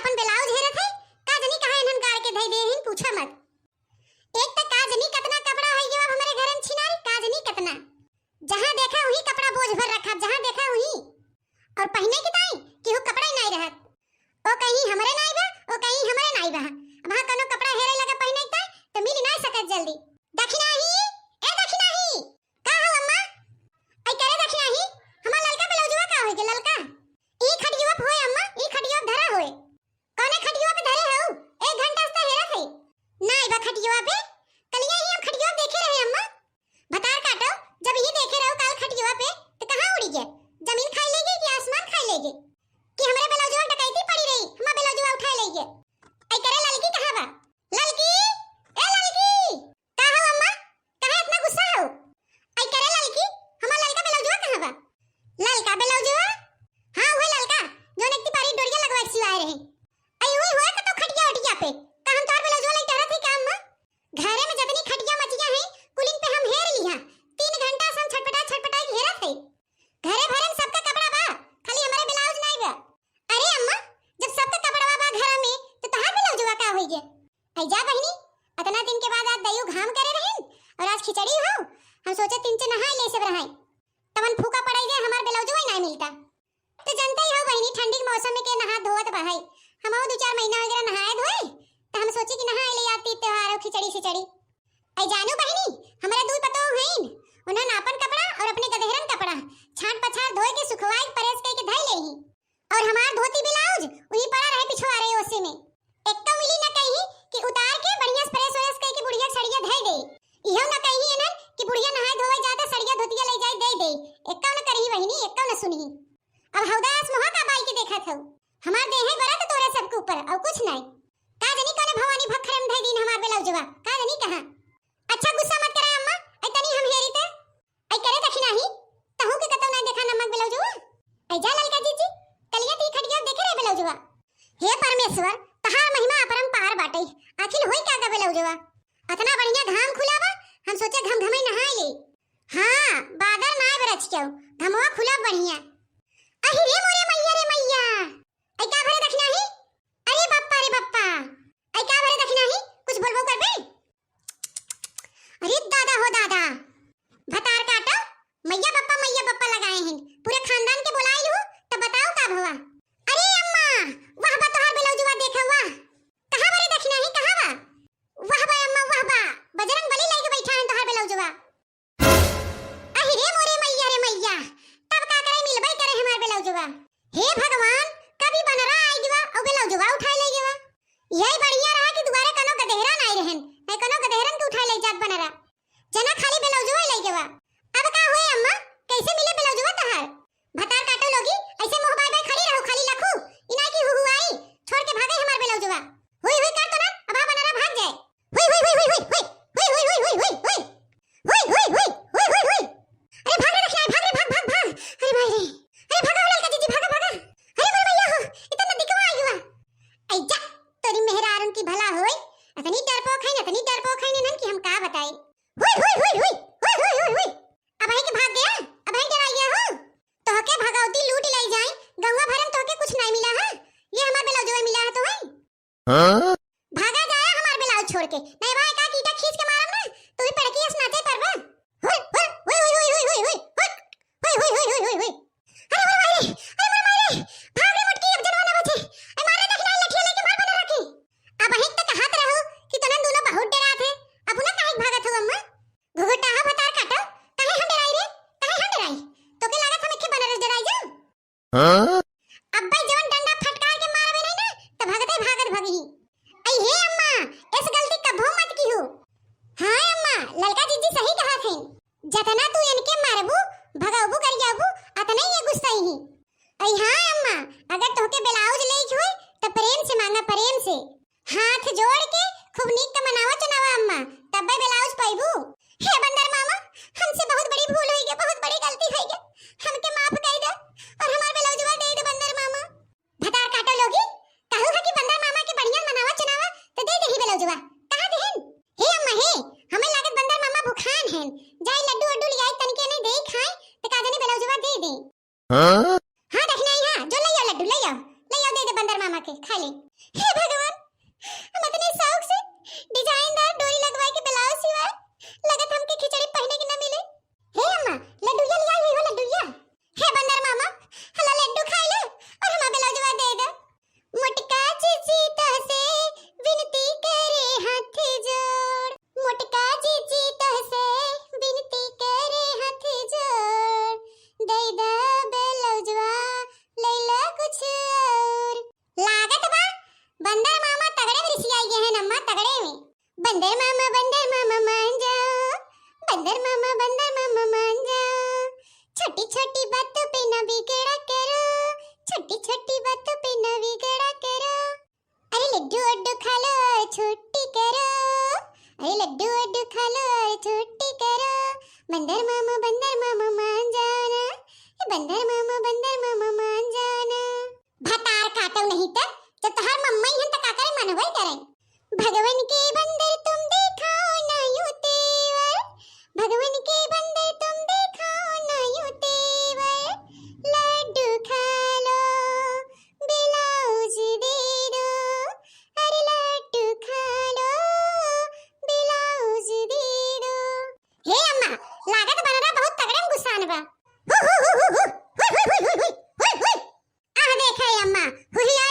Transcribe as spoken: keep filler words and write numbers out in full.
आपन ब्लाउज हेरत है, का जनी कहाँ इन्हन गाड़ के धई दे हिन, पूछा मत। एक त का जनी कतना कपड़ा होई गवा हमरे घरन छिनारी, का जनी कतना। जहाँ देखा वहीं कपड़ा बोझ भर रखा, जहाँ देखा वहीं। और पहिने की ताई केहू कपड़ा ही नाई रहत। ओ कहीं हमरे नाई बा, ओ कहीं हमरे नाई बा। अब हाँ कौनो कपड़ा हेरे लगा पहिने की ताई, त मिल नाई सकत जल्दी। दखिनाही, ए दखिनाही, का हो अम्मा? आई करे दखिनाही, हमार ललका ब्लाउजवा का होई गे ललका? ई खटियवा पे होए अम्मा, ई खटियवा पे धरा होए। कौने खटियवा पे धरे हऊ? एक घंटा से त हेरत है। नाई बा खटियवा पे, कलिया ही हम खटियवा पे देखे रहे अम्मा। भतार काटो, जब यही देखे रहो काल खटियवा पे, त कहाँ उड़ी गया? जमीन खाई ले गई कि आसमान खाई ले गई? कि हमरे ब्लाउजवा डकैती पड़ी रही, हमार ब्लाउजवा उठाए ले गया। आई करे ललकी कहाँ बा? ललकी, ए ललकी, का हो अम्मा? काहे इतना गुस्सा हो? आई करे ललकी, हमार ललका ब्लाउजवा कहाँ बा? ललका ब्लाउजवा? हाँ, वही ललका, जौन एक तिपारी डोरिया लगवा के सिवाए रहे। आई हुई होए कतो खटिया उटिया पे, का हम तोहार ब्लाउजवा लई टहरत ही का अम्मा? घरे में जतनी खटिया मचिया हैं, कुलिन पे हम हेर लिहा। तीन घंटा से हम छटपटा छटपटा के हेरत है। घरे भरे में सबका कपड़ा बा, खाली हमरे ब्लाउज नाई बा। अरे अम्मा, जब सबका कपड़वा बा घरा में, तो तोहार ब्लाउजवा का होई गे? आई जा बहिनी, अतना दिन के बाद आज दइयो घाम करे रहिन और आज खिचड़ी हो, हम सोचे तीन चे नहाए ले सब रहाई। तवन फूका पड़ाई जे हमार ब्लाउजवा ही नाई मिलता। तो जनते ही हो बहिनी, ठंडी के मौसम में के नहा धोवत बहाई, हम दो चार महीना वगैरह नहाए धोए, तो हम सोचे कि नहाए ले आज तीज त्योहार हो खिचड़ी सिचड़ी। आई जानू बहिनी, हमारे दू पतोह हईन, उन्हन आपन कपड़ा और अपने गदेहरन कपड़ा छाट पछाड़ धोए के सुखवाए के प्रेस कई के धई लेही। और हमार धोती ब्लाउज उही पड़ा रहे पिछवारे ओसे में। एक्का मिली न कही कि उतार के बढ़िया से प्रेस व्रेस कई के बुढ़िया सड़िया धई दे। इहो न कही इन्हन कि बुढ़िया नहाए धोवे जाता सड़िया धोतिया ले जाए दे दे। एक्का न करही बहिनी, एक्का न सुनही। अब हौदा आस मोहा का बाई के देखत हऊ। हमार देहे बरत तोरे सबके ऊपर, और कुछ नाई। का जनी कौने भवानी भखरे में धई दीन हमार ब्लाउजवा, का जनी कहाँ। अच्छा गुस्सा मत करे अम्मा, ऐ तनी हम हेरी ते। ऐ करे दखिनाही, तहू के कतौ नाई देखा नमक ब्लाउजवा। ऐ जा ललका जीजी, कलिया ती खटिया देखे रहे ब्लाउजवा। हे परमेश्वर, तहार महिमा अपरंपार बाटे। आखिर होई का का ब्लाउजवा? अतना बढ़िया घाम खुला बा, हम सोचे घमघमाई नहाए ले। हाँ, बादर नाई बरच क्यों, घमवा खुला बढ़िया। अहि रे मोरे मैया रे मैया, ऐ का भरे दखिनाही? अरे बप्पा रे बप्पा, ऐ का भरे दखिनाही? कुछ बोलबो करबे? अरे दादा हो दादा, भतार काटो, मैया बप्पा, मैया बप्पा लगाए हैं। पूरे खानदान के बोलाए लू, तब बताओ का भवा। अरे अम्मा, वाह बा तोहार ब्लाउजवा देखा, वाह। कहाँ भरे दखिनाही, कहाँ बा? वाह बा अम्मा, वाह बा, बजरंग बली लेके बैठा है तोहार ब्लाउजवा। अहि रे मोरे मैया रे मैया, तब का करे मिलबे करे हमार ब्लाउजवा। हे भगवान, कभी बनरा आई गवा और ब्लाउजवा उठाए ले गवा। यही बढ़िया रहा कि दुआरे कनो गदेहरा नाई रहन, नहीं कनो गदेहरन के उठाए ले जात बनरा। जना खाली ब्लाउजवा ले गवा। अब का होए अम्मा, कैसे मिले ब्लाउजवा तहार? भतार काटो लोगी, ऐसे मुंह बाय बाय खड़ी रहो, खाली लखू, इनाई की हुहुआई, छोड़ के भागे हमार ब्लाउजवा। हुई हुई कर तो ना, अब हाँ बनरा भाग जाए। हुई हुई हुई हुई हुई हुई। हुई हुई हुई हुई हुई। हुई हुई हुई हुई हुई हुई। अरे भाग रे दखिनाही, भाग रे, भाग, भाग, भाग। अरे भाई रे। अरे भागा हो ललका जीजी, भागा, भागा। अरे मोर मैया हो, इतना दिखवा आयुआ। ऐ जा, तोरी मेहरारन की भला होई। अतनी डरपोक है, अतनी डरपोक है इन्हन की हम का बताई। हुई हुई हुई हुई। हुई हुई हुई हुई। अब आई के भाग गया, अब आई डराई गया हो। तोहके भगवती लूट ले जाए, गौवा भरन तोहके कुछ नहीं मिला है। ये हमार ब्लाउजवा मिला है तो है। हाँ? भागा जाया हमार ब्लाउज छोड़ के, नहीं भाई का ईंटा खींच के मारम ना, तू भी पड़की अस नाचे परबा। हुई, हुई, हुई। अरे मोर माई रे, अरे मोर माई रे, भाग रे मोटकी, अब जनवा ना बचे। ए मारे दखिनाही लठिया लेके मार बना रखी। अब अहिक तक हाथ रहो कि तोनन दोनों बहुत डरात है, अब ना काहे भागत हो अम्मा? घुघुटाहा भतार काटो, काहे हम डराई रे, काहे हम डराई? तोके लागत हम एके बनरस डराई जाऊ? हाँ? अब्बे जवन डंडा फटकार के मारबे नहीं ना, त भगते भागत भगही। ऐ हे अम्मा, ऐस गलती कभो मत किहू। हाँ अम्मा, ललका जीजी सही कहा थे। जतना तू इनके मारबू, भगवबू करियाबू, अतने ये गुस्साई ही। ऐ हाँ अम्मा, अगर तोहके ब्लाउज लेके होई, त प्रेम से मांगा, प्रेम से। हाथ जोड़ के खूब नीक के मनावा चुनावा अम्मा, तब्बे ब्लाउज पाइबू। हे बंदर मामा, हमसे बहुत बड़ी भूल होई गया, बहुत बड़ी गलती होई गया, हमके माफ कर दे और हमार ब्लाउजवा दे दे बंदर मामा। भतार काटो लोगी, कहू है कि बंदर मामा के बढ़िया मनावा चुनावा तो दे देही ब्लाउजवा, कहाँ देहन? हे अम्मा हे, हमें लागत बंदर मामा भुखान हैं, जाई लड्डू उड्डू लियाई तनिके नहीं दे खाए, तो का जाने ब्लाउजवा दे दे। हाँ? हाँ, दखिनाही, हाँ, जो ले आओ लड्डू, ले आओ, ले आओ, दे दे बंदर मामा के, खा ले। हे भगवान, हम इतने शौक से डिजाइनदार डोरी लगवाए के ब्लाउज सिवाए, लगत हमके खिचड़ी पहने के न मिले। हे अम्मा, लड्डूया लिया ही हो, लड्डूया। हे बंदर मामा, हला लड्डू खाई ले और हमार ब्लाउजवा दे दे। मोटका जीजी तोहसे विनती करे हाथ जोड़, मोटका जीजी तोहसे विनती करे हाथ जोड़, दे दे ब्लाउजवा, ले ले कुछ और। लागत बा बंदर मामा तगड़े में रिसियाई गए हैं अम्मा, तगड़े में। बंदर मामा, बंदर मामा मान जाओ, बंदर मामा, बंदर मामा मान जाओ, छोटी छोटी बातों पे ना बिगड़ा करो, छोटी छोटी बातों पे ना बिगड़ा करो। अरे लड्डू अड्डू खा लो और छुट्टी करो, अरे लड्डू अड्डू खा लो और छुट्टी करो, बंदर मामा, बंदर मामा मान जाओ ना, ए बंदर मामा, बंदर मामा मान जाओ ना। भतार काटो नहीं त, तो तोहार मम्मा ही हम त का करे, मनवे करे। भगवन के बंदर तुम दिखाओ ना यूं तेवर, भगवन के बंदर तुम दिखाओ ना यूं तेवर, लड्डू खा लो, ब्लाउज दे दो, अरे लड्डू खा लो, ब्लाउज दे दो। हे अम्मा, लागत बनरा बहुत तगड़े में गुस्सान बा। हु, हु, हु, हु, हु, हुई, हुई, हुई, हुई, हुई, हुई, हुई। आह, देखे अम्मा, हुहिया